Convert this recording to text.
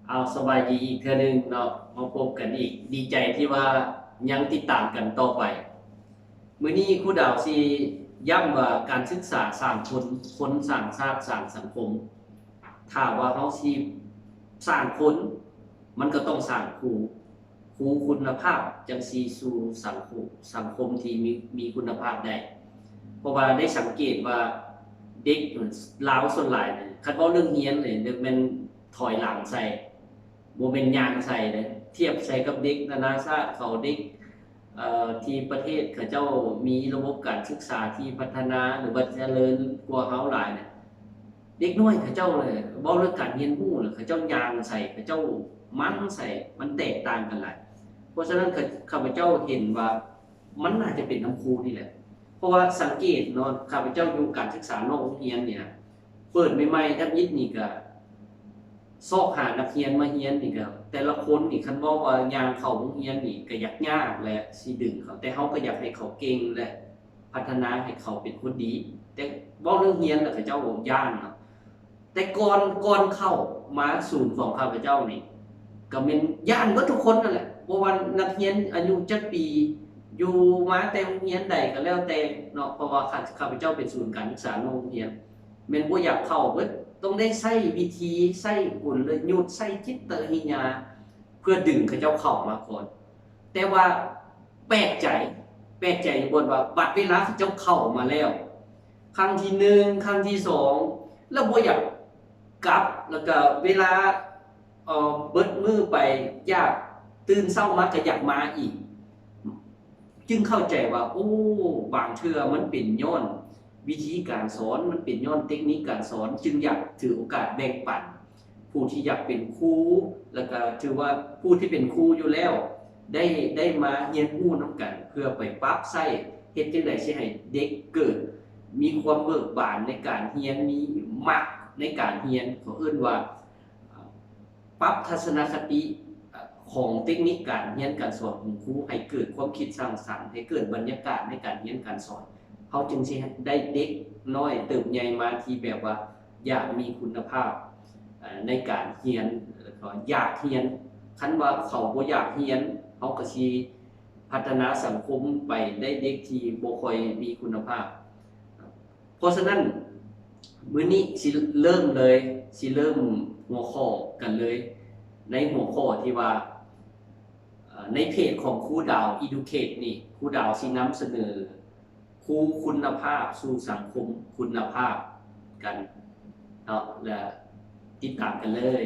ເອົາ ສະບາຍດີອີກເທື່ອໜຶ່ງເນາະ ມາພົບກັນອີກ ດີໃຈທີ່ວ່າຍັງຕິດຕາມກັນຕໍ່ໄປ. ມື້ນີ້ຄູດາວຊິຢ້ຳວ່າການສຶກສາສ້າງຄົນ, ຄົນສ້າງຊາດ, ສ້າງສັງຄົມ. ຖ້າວ່າເຮົາຊິສ້າງຄົນ, ມັນກໍຕ້ອງສ້າງຄູ. ຄູຄຸນນະພາບຈັ່ງຊິສູ່ສັງຄົມ, ສັງຄົມທີ່ມີ, ມີຄຸນນະພາບໄດ້. ເພາະວ່າໄດ້ສັງເກດວ່າເດັກລາວສ່ວນຫຼາຍນີ້ ຄັນເວົ້າເລື່ອງຮຽນນີ້ ແມ່ນຖອຍຫຼັງໃສ່ ບໍ່ແມ່ນຍ່າງໃສ່ເດ້. ທຽບໃສ່ກັບເດັກນານາຊາດເຂົາ, ເດັກ ເອີ ທີ່ປະເທດເຂົາເຈົ້າມີລະບົບການສຶກສາທີ່ພັດທະນາ ຫຼືວ່າຈະເລີນກວ່າເຮົາຫຼາຍນະ, ເດັກນ້ອຍເຂົາເຈົ້າເລີຍ ເວົ້າເລື່ອງການຮຽນຮູ້ ເຂົາເຈົ້າຍ່າງໃສ່, ເຂົາເຈົ້າມັນໃສ່, ມັນແຕກຕ່າງກັນຫຼາຍ. ເພາະສະນັ້ນ ຂ້າ ຂ້າພະເຈົ້າເຫັນວ່າມັນໜ້າຈະເປັນນຳຄູນີ້ແຫຼະ. ເພາະວ່າສັງເກດເນາະ, ຂ້າພະເຈົ້າຢູ່ການສຶກສານອກໂຮງຮຽນນີ້ນະ, ເປີດໃໝ່ໆ ທຳອິດນີ້ກະຊອກຫານັກຮຽນມາຮຽນນີ້ກະ ແຕ່ລະຄົນນີ້ ຄັນເວົ້າວ່າຍ່າງເຂົ້າໂຮງຮຽນນີ້ກະຍາກຍາກແຫຼະ ຊິດຶງເຂົາ, ແຕ່ເຮົາກະຢາກໃຫ້ເຂົາເກັ່ງ ແລະ ພັດທະນາໃຫ້ເຂົາເປັນຄົນດີ. ແຕ່ເວົ້າເລື່ອງຮຽນລະເຂົາເຈົ້າຢ້ານເນາະ. ແຕ່ກ່ອນ, ກ່ອນເຂົ້າມາສູນຂອງຂ້າພະເຈົ້ານີ້ ກະແມ່ນຢ້ານເບິດທຸກຄົນນັ້ນແຫຼະ, ບໍ່ວ່ານັກຮຽນອາຍຸຈັກປີ ຢູ່ມາແຕ່ໂຮງຮຽນໃດກະແລ້ວແຕ່ເນາະ, ເພາະວ່າຂ້າ ຂ້າພະເຈົ້າເປັນສູນການສຶກສານອກໂຮງຮຽນ ແມ່ນບໍ່ຢາກເຂົ້າເບິດ, ຕ້ອງໄດ້ໃຊ້ວິທີ, ໃຊ້ກົນລະຍຸດ, ໃຊ້ຈິດຕະວິທະຍາ ເພື່ອດຶງເຂົາເຈົ້າເຂົ້າມາກ່ອນ. ແຕ່ວ່າແປກໃຈ, ແປກໃຈຢູ່ບ່ອນວ່າ ບັດເວລາເຂົາເຈົ້າເຂົ້າມາແລ້ວ ຄັ້ງທີໜຶ່ງ, ຄັ້ງທີສອງ ແລ້ວບໍ່ຢາກກັບ, ແລ້ວກະເວລາ ເອີ ເບິດມື້ໄປ ຢາກ ຕື່ນເຊົ້າມາກະຢາກມາອີກ. ຈຶ່ງເຂົ້າໃຈວ່າ ໂອ້ ບາງເທື່ອມັນເປັນຍ້ອນວິທີການສອນ, ມັນເປັນຍ້ອນເຕັກນິກການສອນ, ຈຶ່ງຢາກຖືໂອກາດແບ່ງປັນຜູ້ທີ່ຢາກເປັນຄູ ແລ້ວກະຖືວ່າຜູ້ທີ່ເປັນຄູຢູ່ແລ້ວ ໄດ້ ໄດ້ມາຮຽນຮູ້ນຳກັນ ເພື່ອໄປປັບໃຊ້ ເຮັດຈັ່ງໃດຊິໃຫ້ເດັກເກີດມີຄວາມເບີກບານໃນການຮຽນ, ມີມັກໃນການຮຽນ, ເຂົາເອີ້ນວ່າ ປັບທັດສະນະຄະຕິຂອງເຕັກນິກການຮຽນການສອນຂອງຄູໃຫ້ເກີດຄວາມຄິດສ້າງສັນ, ໃຫ້ເກີດບັນຍາກາດໃນການຮຽນການສອນ, ເຮົາຈຶ່ງຊິໄດ້ເດັກນ້ອຍເຕີບໃຫຍ່ມາທີ່ແບບວ່າຢາກມີຄຸນນະພາບໃນການຮຽນ ແລ້ວກໍຢາກຮຽນ. ຄັນວ່າເຂົາບໍ່ຢາກຮຽນ, ເຮົາກໍຊິພັດທະນາສັງຄົມໄປໄດ້ເດັກທີ່ບໍ່ຄ່ອຍມີຄຸນນະພາບ. ເພາະສະນັ້ນ ມື້ນີ້ຊິເລີ່ມເລີຍ, ຊິເລີ່ມຫົວຂໍ້ກັນເລີຍ ໃນຫົວຂໍ້ທີ່ວ່າ ເອີ ໃນເພຈຂອງຄູດາວ Educate ນີ້ ຄູດາວຊິນຳສະເໜີ ຄູຄຸນນະພາບສູ່ສັງຄົມຄຸນນະພາບກັນເນາະ ແລະ ຕິດຕາມກັນເລີຍ.